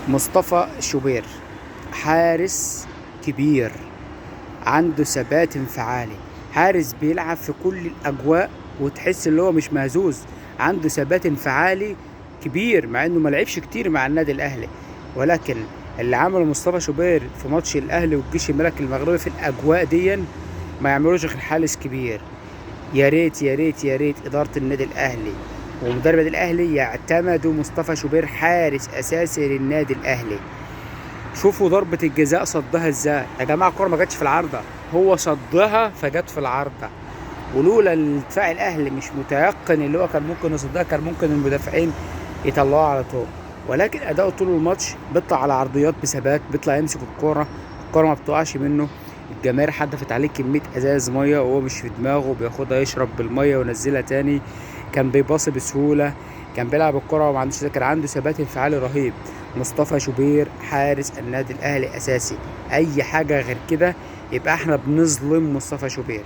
مصطفى شوبير حارس كبير، عنده ثبات انفعالي، حارس بيلعب في كل الاجواء وتحس اللي هو مش مهزوز، عنده ثبات انفعالي كبير مع انه ما لعبش كتير مع النادي الاهلي. ولكن اللي عمله مصطفى شوبير في ماتش الاهلي والجيش الملكي المغربي في الاجواء دي ما يعملوش غير حارس كبير. يا ريت يا ريت يا ريت ادارة النادي الاهلي ومدرب النادي الاهلي يعتمدوا مصطفى شوبير حارس اساسي للنادي الاهلي. شوفوا ضربه الجزاء صدها ازاي يا جماعه، الكره ما جاتش في العارضة، هو صدها فجت في العارضة، ولولا الدفاع الاهلي مش متيقن اللي هو كان ممكن يصدها كان ممكن المدافعين يطلعوها على طول. ولكن اداؤه طول الماتش بيطلع على عرضيات بثبات، بيطلع يمسك الكورة، الكورة ما بتقعش منه. الجماهير حدفت عليه كمية ازاز مية وهو مش في دماغه، بياخدها يشرب بالمية وينزلها تاني. كان بيباصي بسهولة، كان بيلعب الكره وما عندوش، كان عنده ثبات انفعالي رهيب. مصطفى شوبير حارس النادي الاهلي اساسي، اي حاجة غير كده يبقى احنا بنظلم مصطفى شوبير.